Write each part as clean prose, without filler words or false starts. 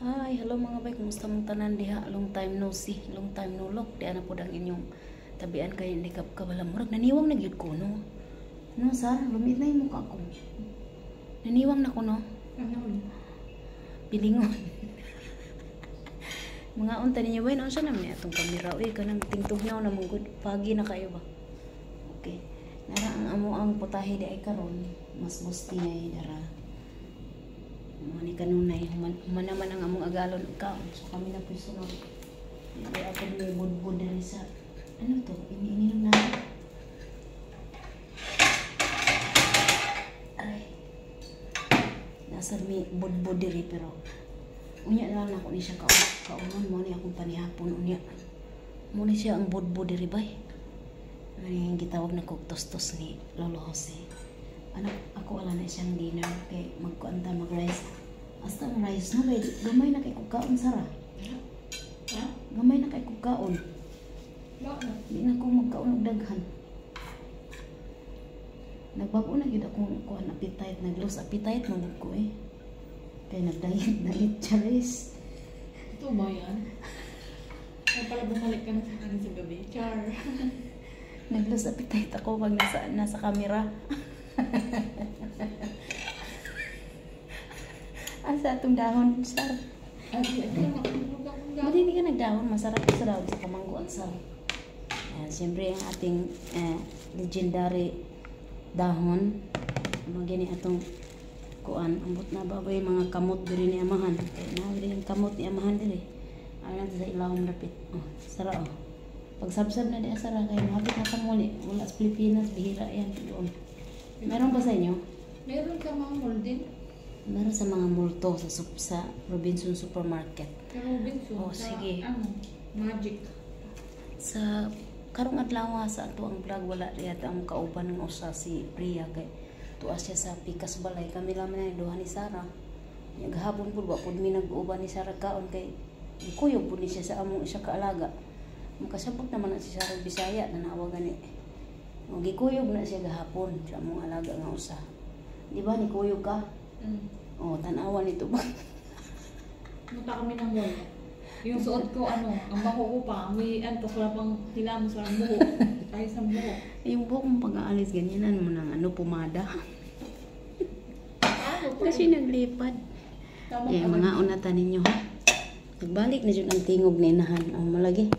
Hi, hello mga bay, kumusta mong tanan diha? Long time no see, long time no look. Diha na pud ang inyong tabian kay hindi ka kabala. Murag naniwang na gyud ko, no? No, sir, lumit na yung mukha ko. Naniwang na ko, no? Ano? Pilingon. Mga unta ninyo bay, unsa naman ni atong kamera? Uy, kanang tingtugnaw na mong good. Pagi na kayo ba? Okay. Nara ang amo ang putahe di ay karon, mas gusti ay dara. Mga ni kanunay, human naman ang among agalon og kaon. So kami na po'y sunod. Hindi ako may budbud diri sa ano to? Iniinom na. Aray. Nasa mi budbud diri pero unya na lang ako ni siya kaunon mo ni akong panihapon unya. Mo ni siya ang budbud diri bay. Ano yung gitawag na kog tostos ni Lolo Jose. Anak, ako wala na siyang dinner kay magkuan ta mag-rice. Hasta ang rice no kay gamay na kay kog kaon sara. Ha? Gamay na kay kog kaon. Bakit? Di na ko magkaon og daghan. Nagbag-o na gyud akong kuan appetite, nag-lose appetite man gud ko eh. Kay nagdayet diet charis. Ito ba yan? Kaya pala bumalik ka na sa kanin sa gabi. Char. Nag-lose appetite ako pag nasa camera. Asa atong dahon, sar? Ay, ito lang. Buti hindi ka nagdahon, masarap sa dahon sa kamangguan sar. Ayan, siyempre ang ating legendary dahon. Mga gini atong kuan, ambot na ba ba yung mga kamot diri ni amahan. Kaya na diri ang kamot ni amahan diri. Ayan sa ilawom dapit. Oh, sara oh. Pagsabsab na di asara kay mahapit na kamuli. Wala sa Pilipinas, bihira yan doon. Meron ba sa inyo? Meron ka mga mall din. Meron sa mga multo sa Robinson Supermarket. Sa Robinson. Oh, sa, sige. Ano? Magic. Sa karong adlaw sa ato ang vlog wala yata ang kauban ng usa si Priya kay tuwa siya sa Pikas Balay kami lamang na duha ni Sara. Nya gahapon pud wa pud mi nag-uban ni Sara kaon kay gikuyog pud ni siya sa among isa ka alaga. Makasabot naman na si Sara Bisaya tanawa gani. O gikuyog na siya gahapon sa among alaga nga usa. Di ba ni kuyog ka? Mm. O tan-awa nito ba? Punta kami ng mall. Yung suot ko, ano, ang baho ko pa, may, ano, tas wala pang hilamos, walang buhok. Tayo sa buhok. Yung buhok mo pag-aalis ganyanan mo ng ano pumada. Paano? Kasi naglipad. Tama Eh, ka mga unatan ninyo ha. Nagbalik na jud ang tingog ni inahan. Ang malagi.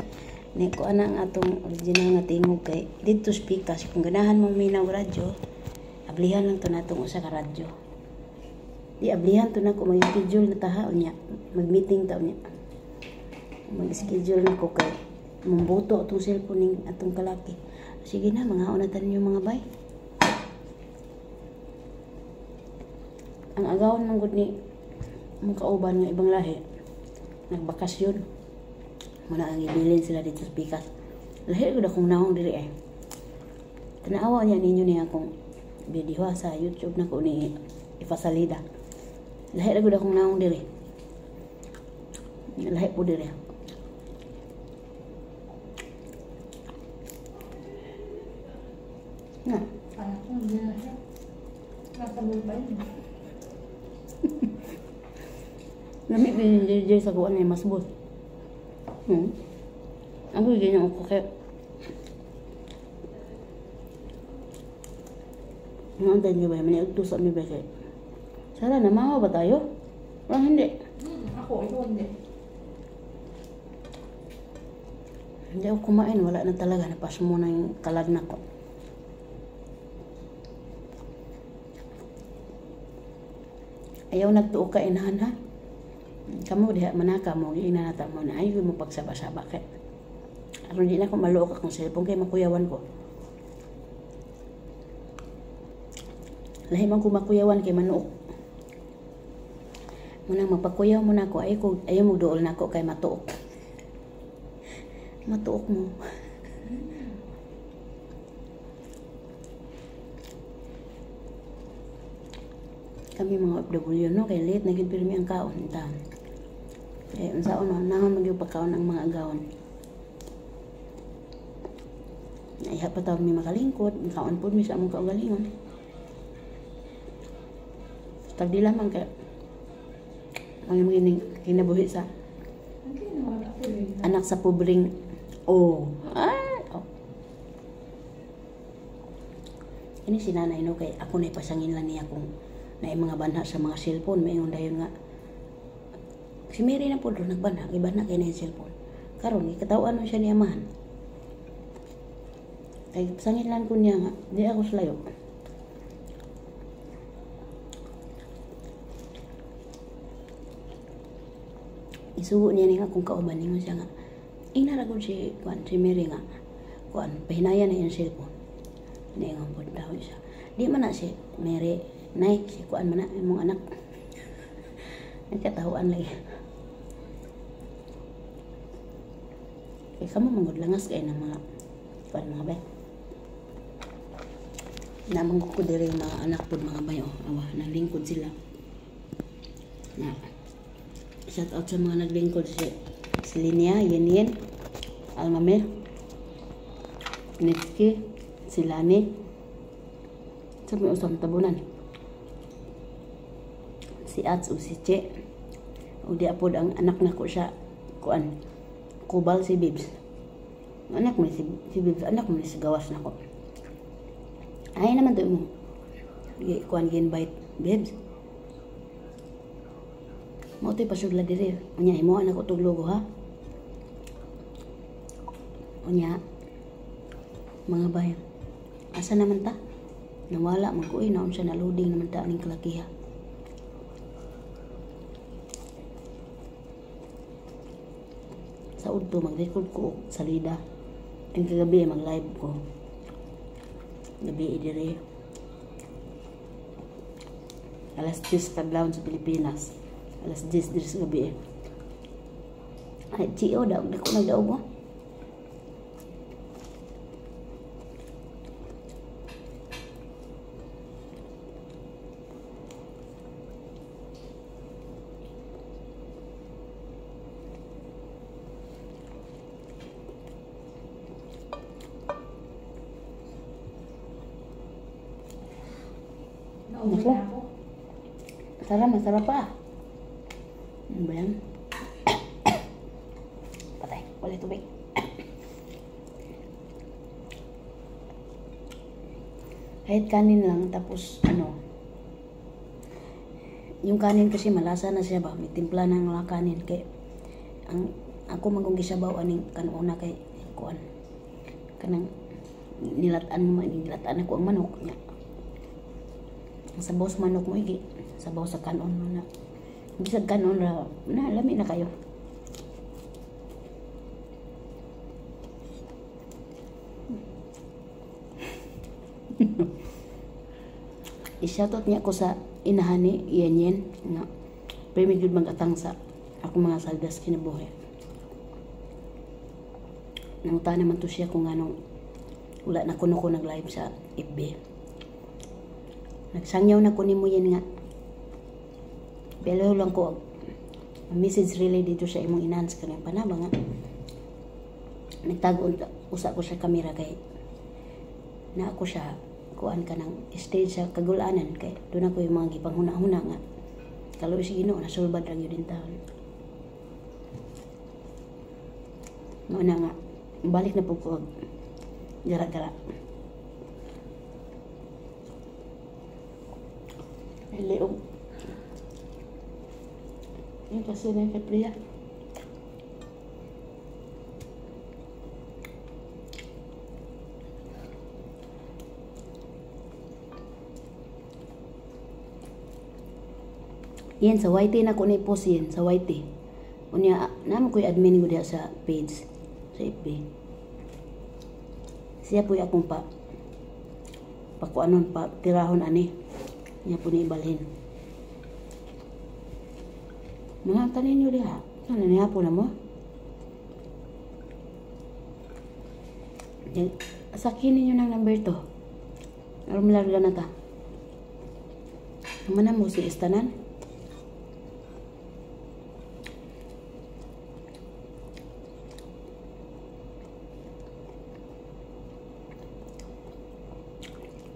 Ni ko ana ang atong original nga tingog kay didto speakers kung ganahan mong minaw radyo, ablihan lang to natong usa ka radyo. Di ablihan to nako mag-schedule na taha unya, mag-meeting ta unya. Mag-schedule na ko kay mambuto atong cellphone ning atong kalaki. Sige na, mga unatan ninyo mga bay. Ang agawon man gud ni mong kauban nga ibang lahi nagbakasyon muna ang ibilin sila dito sa Pikas. Lahi gud akong naong diri eh. Tanawa niya ninyo niya akong video ha, sa YouTube na ko ni ipasalida. Lahi ra gud akong naong diri. Lahi po diri. Nga. Kala ko, hindi na siya. Nasa mall pa yun. Lamig din yung JJ sa kuan ay masbot. Ako ganyan ako kay Ano tayo ba? May ugto sa mi ba kay? Sara, namawa ba tayo? Parang hindi. Ako, ikaw hindi. Hindi ako kumain. Wala na talaga. Napasmo na yung kalad na ko. Ayaw nagtuo ka inahan ha. Kamu diha manaka mo, giina na ta mo na ayaw mo pagsaba-saba kay. Aron di na ko maluok akong cellphone kay makuyawan ko. Lahi man ko makuyawan kay manuok. Munang magpakuyaw mo na ako, ayaw ko, ayaw mo duol na ako kay matuok. Matuok mo. Kami mga OFW no, kay late na gyud pirmi ang kaon ta. Kay unsaon no, nahon magyud pagkaon ang mga agawon. Naiha pa taon mi makalingkod, kaon pud mi sa among kaugalingon. Tagdi lamang kay Ang mga kinabuhi sa anak sa pobreng oh. Ay, oh. Ini si nanay no kay ako na ipasangin lang niya kung na mga banha sa mga cellphone. Mayon dayon nga si Mary na po doon nagbanha, ibanha kay na yung cellphone. Karon gikatawan man siya ni amahan. Kay pasangin lang ko niya nga di ako sa layo. Isugo niya ni akong kauban ningon siya nga inaragod si kuan si Mary nga kuan pahinaya na yung cellphone. Niingon po daw siya. Di man na si Mary nay si kuan man na imong anak. Nagkatahuan lagi. Kay kamo mangod langas kay ng mga kuan mga bay. Namang ko diri mga anak pud mga bay oh. Awa naglingkod sila. Na shout out sa mga naglingkod si Linia, Yen Yen, Almame, Nitski, si Lani, sa may usang tabunan, si Ats o si Che, o di apod ang anak na ko siya, kuan, Kubal si Bibs. Anak mo si Bibs, anak mo si gawas na ko. Ay naman to mo. Kuan gi-invite Bibs. Mao to'y pasudla diri. Unya imo anak ko tug logo ha. Unya mga bay. Asa naman ta? Nawala man ko naon siya na loading naman ta aning kalakiha. Sa udto mag-record ko og salida. Ang kagabi mag-live ko. Gabi diri. Alas 10 kadlawon sa Pilipinas. Alas 10 diri sa gabi. Ay, Gio, daog na ko nagdaog mo. Nauwi na ako. Sarap, masarap pa. Ano ba yan? Patay, wala tubig. Kahit kanin lang, tapos ano, yung kanin kasi malasa na siya ba, may timpla na ng kanin. Kay, ang, ako magong gisabaw aning kanuna kay kuan. Kanang nilatan mo, nilatan ako ang manok niya. Ang sabaw sa manok mo, igi. Sabaw sa kanon mo na. Bisag kanon ra, na, lami na kayo. I-shoutout niya ko sa inahan ni Yen Yen nga permi gyud mag-atang sa akong mga saldas kinabuhi. Nanguta naman to siya kung anong wala na kuno ko nag-live sa FB. Nagsangyaw na ko nimo Yen nga. Pero lang ko message relay dito sa imong inahan sa kanang panaba nga. Nagtago usa ko sa kamera kay na ako siya kuan ka ng stage sa kagulanan kay doon ako yung mga gipanghuna-huna nga kaloy si Ginoo nasulbad ra gyud din taon. Mao na nga balik na po ko gara-gara. Liog. Yung kasi na kay Priya. Yan, sa YT na ko na i-post yan, sa YT. Unya, naman ko'y admin ko diha sa page, sa FB. Siya po'y akong pa, pakuanon pa, tirahon ani. Niya po ni ibalhin. Mga tanin nyo diha. Ano niya po na mo? Sakin ninyo ng number to. Aron malarga na ta. Mana mo si Estanan?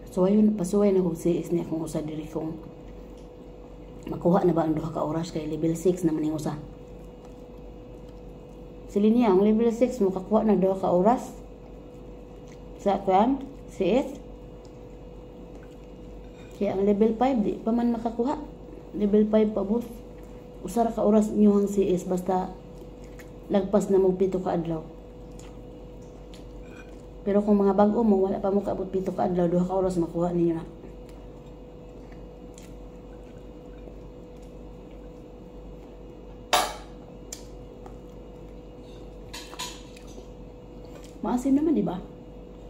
So ayun, pasuway na kung si is niya kung usa diri kung Makuha na ba ang 2 ka oras kay level 6 naman yung usa? Sila niya, ang level 6 makakuha na 2 ka oras sa kuan, CS. Kaya ang level 5 di pa man makakuha. Level 5 pa boss. Usa ra ka oras inyong CS basta lagpas na mo 7 ka adlaw. Pero kung mga bag-o mo, wala pa mo kaabot 7 ka adlaw, 2 ka oras makuha ninyo na. Maasim naman, di ba?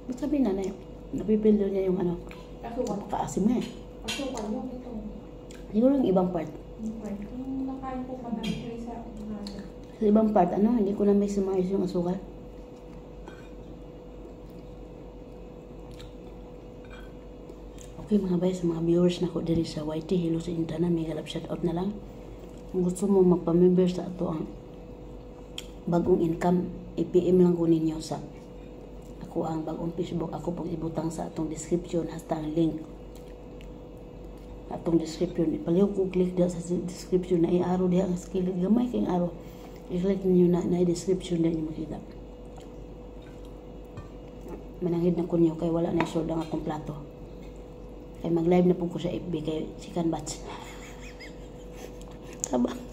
Ba't sabi nanay, napipil daw niya yung ano, Asukal. napakaasim nga eh. Asukal yung ito. Siguro yung ibang part. Yung part. Yung nakain ko kagabi kaysa umaga. Sa ibang part, ano, hindi ko na may sumayos yung asukal. Okay mga bay, sa mga viewers na ko diri sa YT, hello sa inyong tanan, may galap shoutout na lang. Kung gusto mo magpa-member sa ato ang bagong income, i-PM lang ko ninyo sa ako ang bagong Facebook, ako pong ibutang sa atong description hasta ang link. Atong description, ipaliw ko click diha sa description na i-arrow diha ang skillet, gamay kay arrow. I-click niyo na na description diha niyo makita. Mananghid na ko niyo kay wala na sold ang akong plato. Kay mag-live na po ko sa FB kay chicken batch. Tabang.